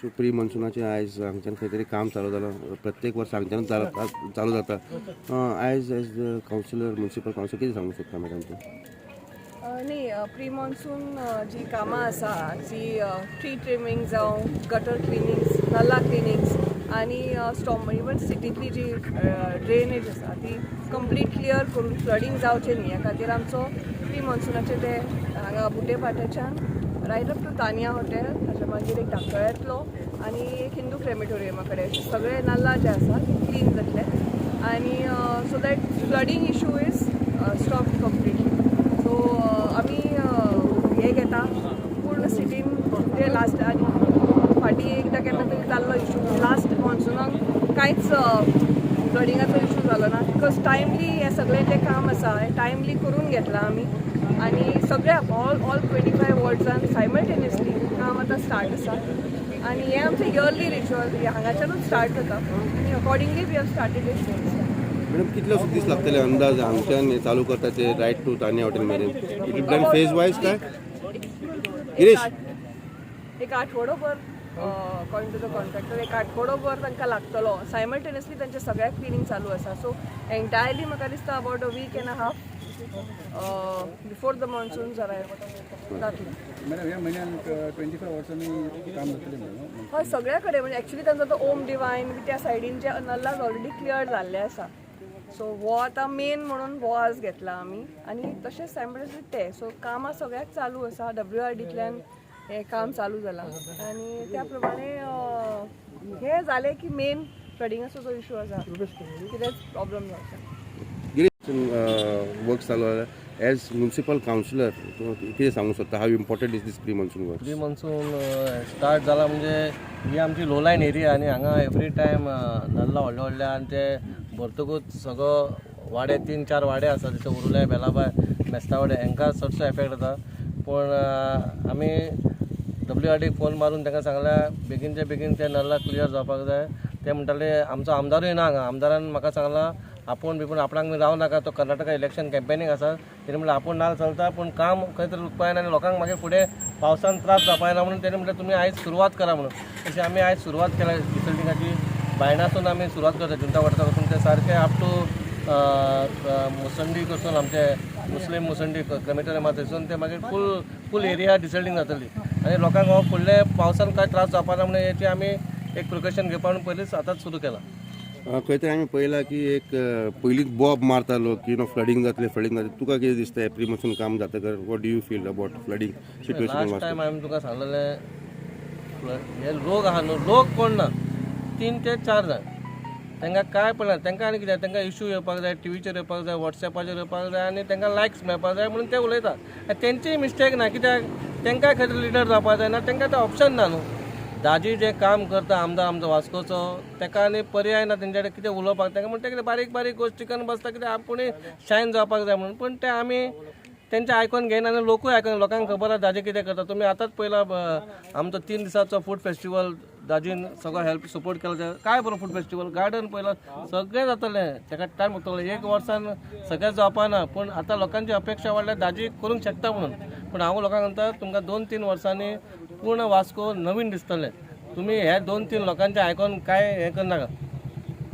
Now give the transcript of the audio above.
So pre मॉन्सुनाचें आयज हांगच्यान खंय तरी काम चालू जालां. प्रत्येक वर्सा हांगच्यान चालू जाता. आयज as the councillor, municipal councillor, कितें सांगूंक सोदता मॅडम तूं? न्ही, प्री मॉन्सून जी कामां आसा, जी ट्री ट्रिमींग जावं, गटर क्लिनिंग्स, नल्ला क्लिनिंग्स आनी स्टॉम, इवन सिटींतली जी ड्रेनेज आसा ती कंप्लीट क्लियर करून फ्लडींग जावचें न्ही, ह्या खातीर आमचो प्री मॉन्सुनाचें ते हांगा बुटे पाट्याच्यान right up to Tania hotel, ताच्या मागीर एक डाकळ्यांतलो आनी एक हिंदू क्रेमेटोरियमा कडेन, अशे सगळे नल्ला जे आसा ते क्लीन जातले आनी so that flooding issue is stop completely. So आमी हे घेता पूर्ण सिटीन ते लास्ट आनी फाटीं एकदां केन्ना तरी जाल्लो इशू. लास्ट मॉन्सुनाक कांयच फ्लडिंगाचो इशू जालो ना, because timely हें सगळें जें काम आसा हें टायमली करून घेतलां आमी आनी सगळ्या ऑल 25 वॉर्ड्सान सायमल्टेनियसली काम आतां स्टार्ट आसा. आनी हें आमचें इयरली रिच्युअल हांगाच्यानूच स्टार्ट जाता आनी accordingly we have started it. Madam, कितले दीस लागतले अंदाज हांगच्यान हें चालू करता ते रायट टू तानिया हॉटेल मेरेन? It will plan phase wise काय, गिरीश? एक आठवडोभर, अकॉर्डिंग टू the contractor, एक आठवडोभर तांकां लागतलो. सायमल्टेनियसली तांचें सगळ्याक क्लिनींग चालू आसा. सो एंटायरली म्हाका दिसता about a week and a half before the monsoon arrive जातलें. मॅडम, ह्या म्हयन्यान 25 वर्सांनी काम जातलें मॅडम? हय, सगळ्या कडेन. म्हणजे एक्चुली तांचो तो ओम डिवायन बी त्या सायडीन जे नल्लाज ऑलरेडी क्लियर जाल्ले आसा, सो हो आतां मेन म्हणून हो आज घेतला आमी आनी तशेंच सायमल्टेनियसली ते. सो कामां सगळ्याक चालू आसा. डब्ल्यू आर डींतल्यान हें काम चालू जालां आनी त्या प्रमाणे हें जालें की मेन फ्लडिंगाचो जो इशू आसा, कितेंच प्रॉब्लम जावचें. गिरीश, वर्क चालू आसा. एज म्युनिसिपल कावन्सिलर तूं कितें सांगूंक सोदता? How important is this pre monsoon work? Pre monsoon start जाला म्हणजे ही आमची लो लायन एरिया आनी हांगा एवरी टायम नल्ला व्हडले व्हडले आनी ते भरतकूच सगळो वाडे, तीन चार वाडे आसा, जशे उरुले, बेलाबाय, मेस्तावाडे, हांकां चडसो एफेक्ट जाता. पूण आमी डब्ल्यू आर डीक फोन मारून तांकां सांगल्या, बेगीनच्या बेगीन ते नल्ला क्लियर जावपाक जाय. ते म्हणटाले, आमचो आमदारूय ना हांगा. आमदारान म्हाका सांगलां, आपूण बिपूण आपणाक बी रावं नाका, तो कर्नाटका इलेक्शन कॅम्पेनींग आसा. तेणी म्हणलें, आपूण ना चलता, पूण काम खंय तरी रुकपा जायना आनी लोकांक मागीर फुडें पावसान त्रास जावपा जायना म्हणून तेणी म्हणलें, तुमी आयज सुरवात करा म्हणून. तशें आमी आयज सुरवात केल्या डिसिल्टिंगाची. बायणासून आमी सुरवात करता, जुंता वडता वचून ते सारके अप टू मुसंडी कडसून, आमचे मुस्लीम मुसंडी क्रेमेटोरियमा थंयसून ते मागीर फूल फूल एरिया डिसिल्टींग जातली आनी लोकांक हो फुडले पावसान कांय त्रास जावपा ना म्हणून हेची आमी एक प्रिकॉशन घेवपा म्हणून पयलींच आतांच सुरू केलां. खंय तरी आमी पळयलां की एक पयलींच बोब मारता लोक की नो फ्लडींग जातलें, फ्लडींग जातलें. तुका कितें दिसता, प्री मॉन्सून काम जातकर what do you feel about flooding situation? Last time हांवें तुका सांगलेलें, हे लोक आहा न्हू, लोक कोण ना, तीन ते चार जाण, तांकां कांय पडना. तांकां आनी कितें, तांकां इशू येवपाक जाय, टिवीचेर येवपाक जाय, वॉट्सॅपाचेर येवपाक जाय आनी तांकां लायक्स मेळपाक जाय म्हणून ते उलयता. आनी तेंचीय मिस्टेक ना, कित्याक तांकां खंय लिडर जावपाक जायना, तांकां ते ऑप्शन ना न्हू. दाजी जें काम करता, आमदार आमचो वास्कोचो, ताका आनी पर्याय ना तेंच्या कडेन कितें उलोवपाक. तांकां म्हणटा कितें बारीक बारीक गोश्टी करून बसता, कितें आपूण शायन जावपाक जाय म्हणून. पूण ते आमी तेंचे आयकोन घेयना आनी लोकूय आयकोन. लोकांक खबर आसा दाजी कितें करता. तुमी आतांच पळयला, आमचो 3 दिसाचो फूड फेस्टिवल, दाजीन सगळो हेल्प सपोर्ट केला. काय बरो फूड फेस्टिवल, गार्डन पळयला, सगळें जातलें. ताका टायम लागतलो, एक वर्सान सगळें जावपा ना. पूण आतां लोकांची अपेक्षा वाडल्या, दाजी करूंक शकता म्हणून. पूण हांव लोकांक म्हणटा, तुमकां 2-3 वर्सांनी पूर्ण वास्को नवीन दिसतलें. तुमी हे दोन तीन लोकांचें आयकोन कांय हें करनाका.